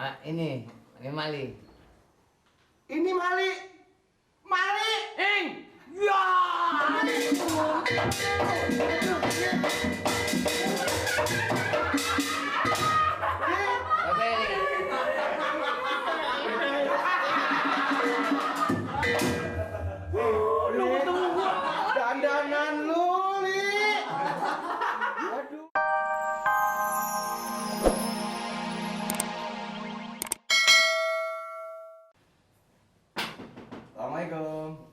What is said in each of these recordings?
Ini Mali. Ini Mali. Mali. Ing. Ya. Lu ketemu gua. Dandanan lu, Li. Aduh. Assalamualaikum.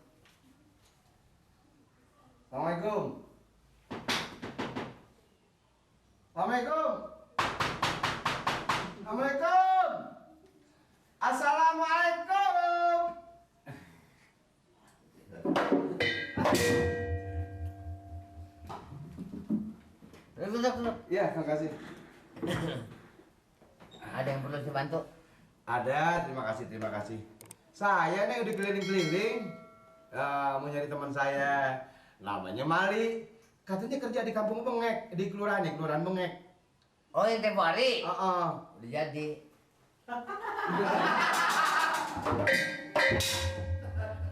Assalamualaikum. Assalamualaikum. Assalamualaikum. Assalamualaikum. Duduk. Iya, makasih. Ada yang perlu saya bantu? Ada, terima kasih. Saya nih udah keliling-keliling, mau nyari teman saya, namanya Mali. Katanya kerja di Kampung Bengek, di kelurahan Bengek. Oh, yang tempo hari? Heeh. Udah jadi.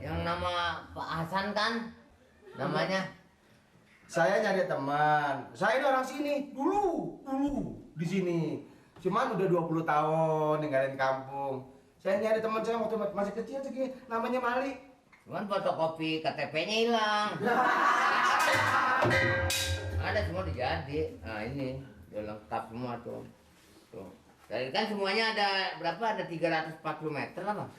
Yang nama Pak Hasan kan? Namanya? Saya nyari teman. Saya ini orang sini, dulu di sini. Cuman udah 20 tahun ninggalin kampung. Saya nyari teman saya waktu masih kecil segini, namanya Mali. Cuman fotokopi KTP-nya hilang. Ada semua udah jadi. Nah ini udah lengkap semua tuh. Tuh. Dari kan semuanya ada berapa? Ada 340 meter lah bang.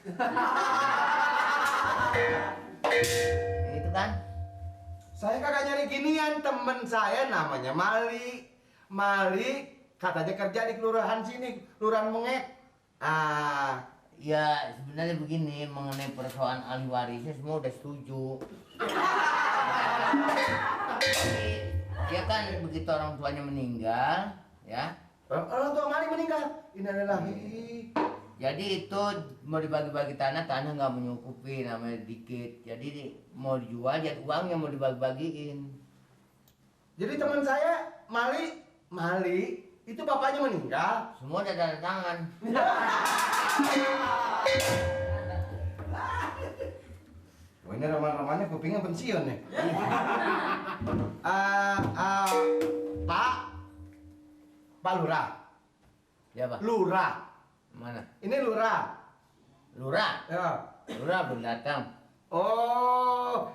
Itu kan? Saya kagak nyari ginian, temen saya namanya Mali. Mali katanya kerja di kelurahan sini, kelurahan Bengek. Ya sebenarnya begini, mengenai persoalan ahli warisnya semua udah setuju. Tapi dia kan begitu orang tuanya meninggal, ya. Orang tua Mali meninggal. Innalillahi. Jadi itu mau dibagi-bagi tanah nggak menyukupi, namanya dikit. Jadi mau dijual, jadi uangnya mau dibagi-bagiin. Jadi teman saya Mali itu bapaknya meninggal. Semua udah tanda tangan. Wah, ini roman-romannya kupingnya pensiun nih. Pak Lurah. Ya pak. Lurah. Mana? Ini Lurah. Lurah. Ya. Lurah belum datang. Oh,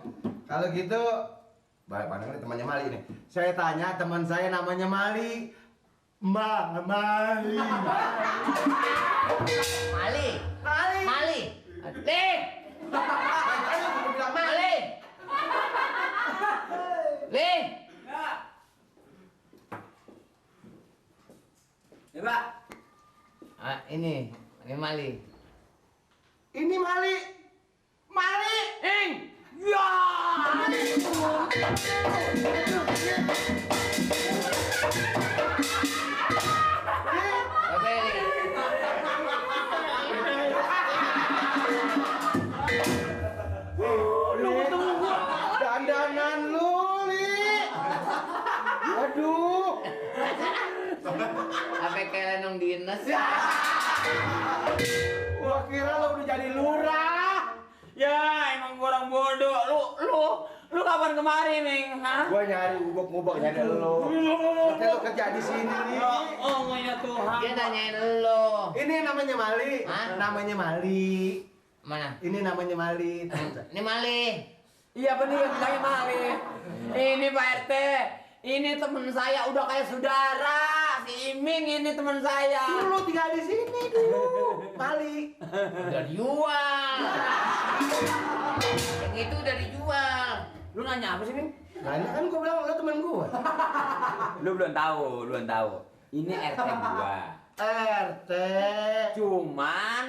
kalau gitu, baik pandang ini temannya Mali nih. Saya tanya teman saya namanya Mali. Mali. Mali. Mali. Le. Mali. Le. Ya, Pak. Ini Mali. Ini Mali. Mali. Ing. Ya. Lu ketemu gua. Dandanan lu, Li. Aduh. Apa kayak lenong dinas? Gua kira lu udah jadi lurah. Ya, emang gua orang bodoh. Lu kapan kemari, Ning? Hah? Gua nyari ngubek-ngubek nyari lu. Oke, lu kerja di sini, Li. Oh, ya Tuhan. Dia nanyain lo. Ini namanya Mali. Hah? Namanya Mali. Mana? Ini namanya Mali. Ini Mali. Iya bener, bilangnya Mali. Ini Pak RT. Ini temen saya udah kayak saudara. Si Iming ini temen saya. Dulu tinggal di sini dulu. Mali. Udah dijual. Yang itu udah dijual. Lu nanya apa sih, Ming? Nanya kan gua bilang lu temen gua. Lu belum tahu. Ini RT gua. RT. Cuman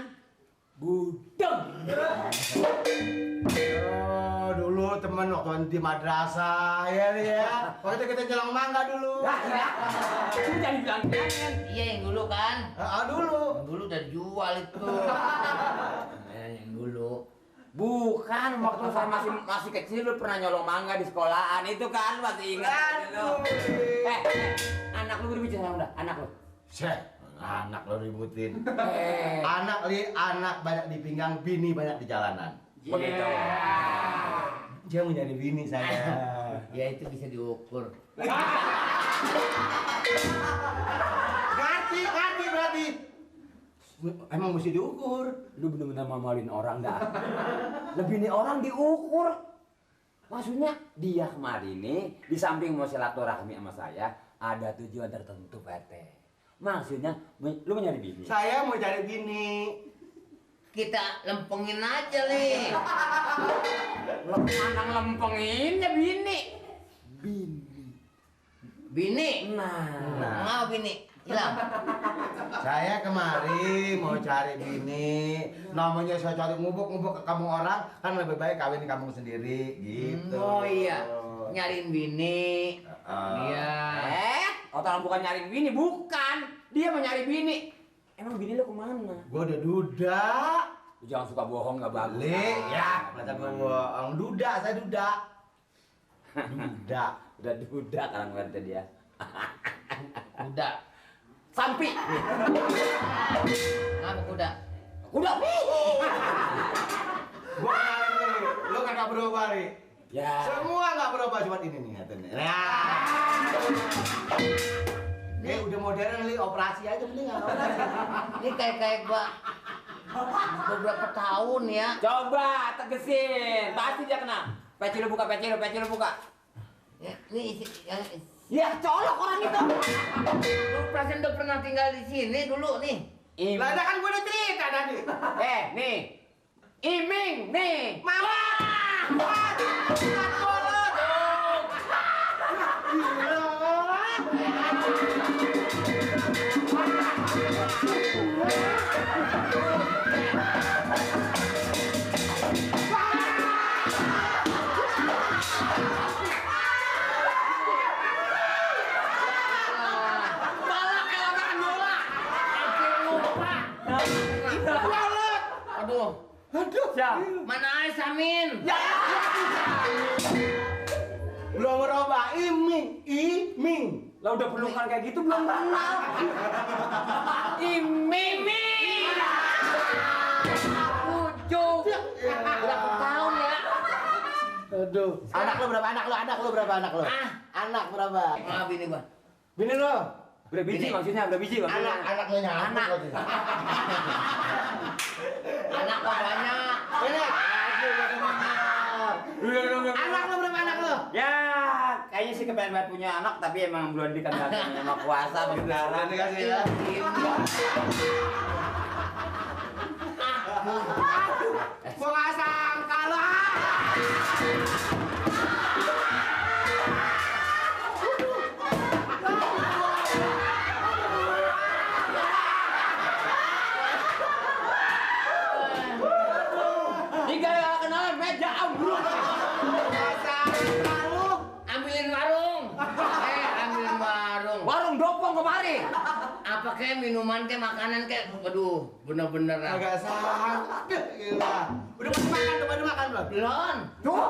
budeng. Oh, dulu temen waktu di madrasah ya, Li ya. Waktu itu kita nyelang mangga dulu. Lah, ya. Lu jangan bilang jangan. Iya yang dulu kan. Dulu. Yang dulu udah dijual itu. Yang dulu. Bukan, waktu saya masih kecil lu pernah nyolong mangga di sekolahan itu kan, masih ingat lu. Aduh. Anak lu berbicara udah, anak lu. Syeh, Anak lo ributin. Eh, Anak banyak di pinggang, bini banyak di jalanan. begitu. Dia mau nyari bini saya. Ya itu bisa diukur. Ngerti berarti. Emang mesti diukur. Lu bener-bener mamalin orang dah. Lebih nih orang diukur. Maksudnya dia kemarin nih di samping mau silaturahmi sama saya ada tujuan tertentu Pak RT. Maksudnya lu mau nyari bini. Saya mau cari bini. Kita lempengin aja nih. Mana ngelempenginnya bini. Bini. Nah. Mau bini. Hilang. Saya kemari mau cari bini. Namanya saya cari ngubuk-ngubuk ke kampung orang, kan lebih baik kawin di kampung sendiri gitu. Oh iya. Nyariin bini. Iya. Orang bukan nyari bini, bukan. Dia mau nyari bini. Emang bini lu kemana? Gua udah duda. Lu jangan suka bohong, nggak bagus. Le, ya, masa gua bohong. Duda, saya duda. Duda. Udah duda kan ngerti dia. Kuda. Sampi. Apa kuda? Udah. Gua kenalin nih, lu kagak berubah nih. Ya. Semua nggak berubah, cuma ini nih, katanya. Nih udah modern nih, operasi aja mending nggak operasi. Ini kayak gua beberapa tahun ya. Coba tegesin. Pasti dia kena. Peci lu buka. Ya, ini isi yang Ya colok orang itu. lu perasaan udah pernah tinggal di sini dulu nih. Lah ada kan gua udah cerita tadi. Nih. Iming nih. Mama. Aduh, Siap. mana aja Samin? Ya. Belum merubah iming. Lah udah pelukan kayak gitu belum kenal. Iming. Lucu. Berapa tahun ya? Aduh. Anak lu berapa? Ah. Anak berapa? Ah, bini gua. Bini lu? Udah biji maksudnya. Anak lu nyamuk. Anak. Anak gua banyak. Ini. Anak lu berapa anak lu? Ya, kayaknya sih kepengen banget punya anak tapi emang belum dikendalikan sama kuasa beneran. Dikasih ya. Gua nggak sangka lu. Tiga kenalan meja ambruk. Ambilin warung. Ambilin warung. Warung dopong kemari. Apa kayak minuman kayak makanan kayak waduh, bener-bener ah. Agak sangka. Gila. Udah makan belum? Belum. Tuh.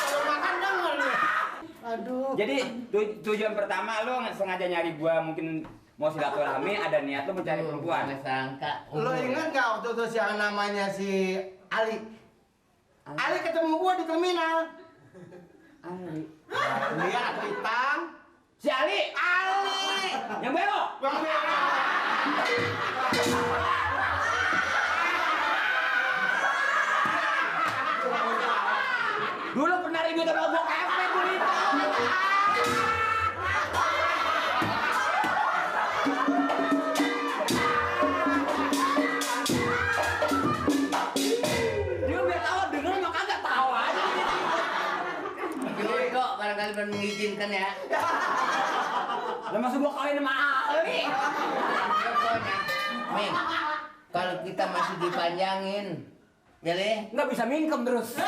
Kalau makan denger nih. Aduh. Jadi tujuan pertama lu sengaja nyari gua mungkin mau silaturahmi ada niat lu mencari perempuan. Nggak sangka. Lo ingat nggak waktu itu yang namanya si Ali? Ali ketemu gua di terminal. Ali. Ali anak hitam. Si Ali. Yang belok. Bang Bella. Dulu pernah ribut sama gua kafe gua itu. Dia biar tahu denger mah kagak tahu aja. Yoi kok barangkali belum mengizinkan ya. Lah masuk gua kawin sama Ali. Pokoknya, Ming, kalau kita masih dipanjangin, ya Le? Nggak bisa mingkem terus.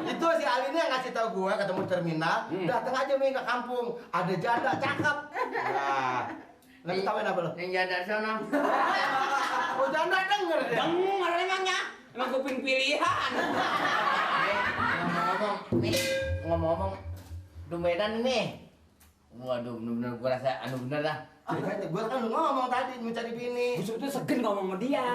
Itu si Ali ini yang ngasih tahu gua ketemu di terminal. Datang aja Ming ke kampung. Ada janda cakep. Nah, lagi tawain apa lo? Yang janda sono. Oh janda denger dia. Dengar emangnya. Emang kuping pilihan. Ngomong-ngomong, nih, ngomong-ngomong, Dumbedan nih. Waduh, bener-bener gua rasa anu bener dah. Makanya gua kan lu ngomong tadi mau cari bini. Gue sebetulnya segen ngomong sama dia.